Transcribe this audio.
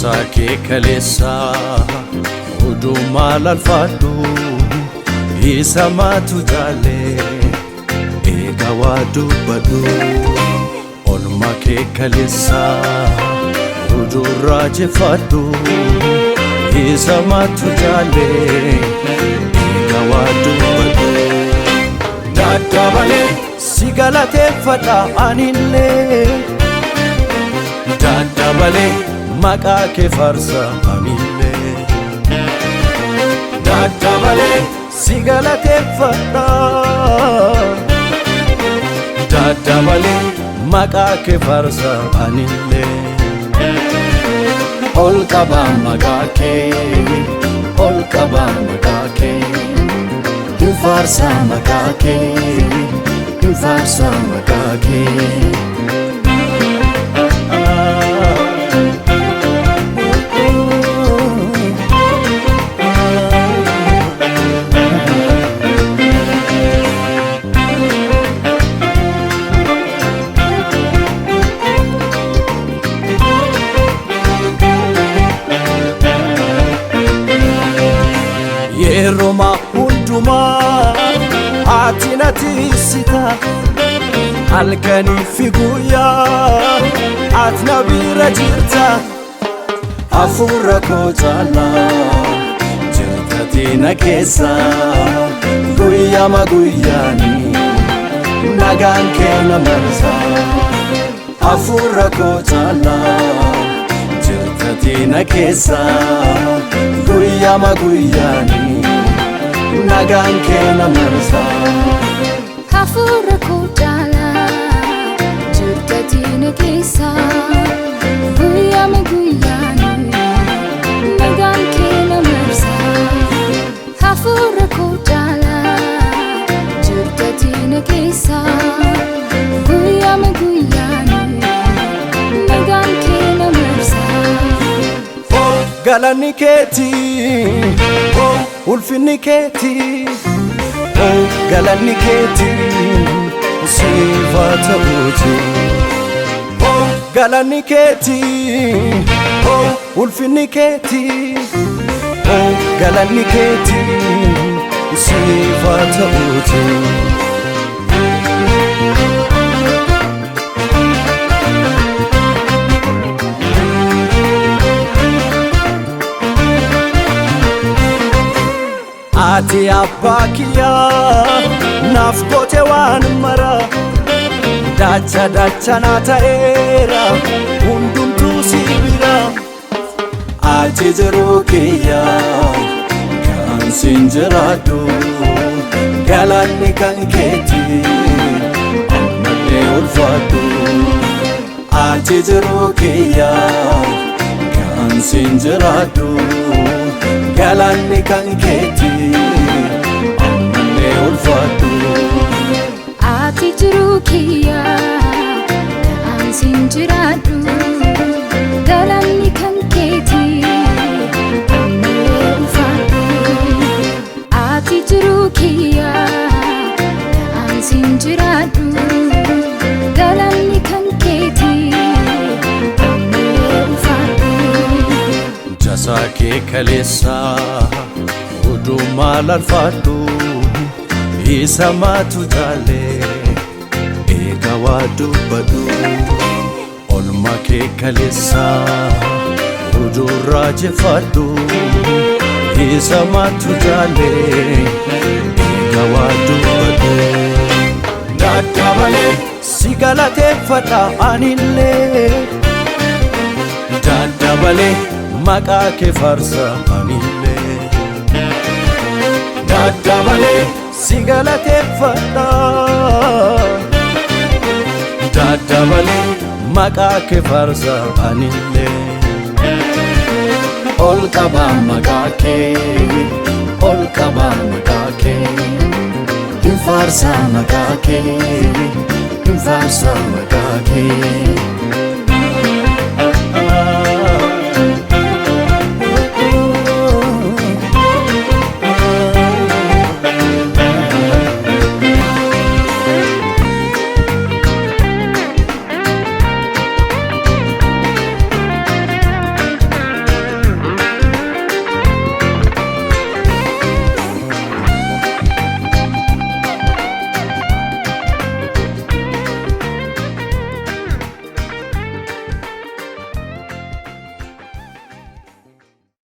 Jasaa kee kaleessaa odumaa lalfadhu isa maatu jaalee eega waa dubbadhu. Olma kee kaleessaa odurraa jeffadhu isa maatu jaalee eega waa dubbadhu. Daddabalee si galateeffadha anillee, daddabalee maqaa kee faarsa anillee, daddabalee si galateeffadha, daddabalee maqaa kee faarsa anillee. Ol qabaa maqaa kee, ol qabaa maqaa kee, hin faarsa maqaa kee, hin faarsa maqaa kee. Yeroo hundumaa ati na tiisita, halkanii fi guyyaa ati na bira jirta. Hafuura koo caalaa jirtati na keessa, guyyaama guyyaanii nagaan kee na marsa. Hafuura koo caalaa jirtati na keessa, guyyaama guyyaanii nagaan kee na marsa. Hafuura koo caalaa jirtati na keessa, guyyaama guyyaanii nagaan kee na marsa. Hafuura koo caalaa jirtati na keessa, guyyaama guyyaanii nagaan kee na marsa. Galanni keetii, ulfinni keetii, galanni keetii siif haa ta'uuti. Galanni keetii, ulfinni keetii, galanni keetii siif haa ta'uuti. Ati abbaa kiyyaa naaf goote waan mara, dacha dacha naa ta'eera hundumtuu si bira. Ati jiruu kiyyaa kan siin jiraadhu, galanni kan keeti ammallee ulfaadhu. Ati jiruu kiyyaa kan siin jiraadhu, galanni kan keeti ammallee ulfaadhu. Ati jiruu kiyyaa kan siin jiraadhu, galanni kan keeti ammallee ulfaadhu. Ati jiruu kiyyaa kan siin jiraadhu, galanni kan keeti ammallee ulfaadhu. Jasaa kee kaleessaa odumaa lalfadhu isa maatu jaalee eega waa dubbadhu. Olma kee kaleessaa odurraa jeffadhu isa maatu jaalee eega waa dubbadhu. Daddabalee si galateeffadha anillee, daddabalee maqaa kee faarsa anillee, daddabalee si galateeffadha, daddabalee maqaa kee faarsa anillee. Ol qabaa maqaa kee, ol qabaa maqaa kee, hin faarsa maqaa kee, hin faarsa maqaa kee.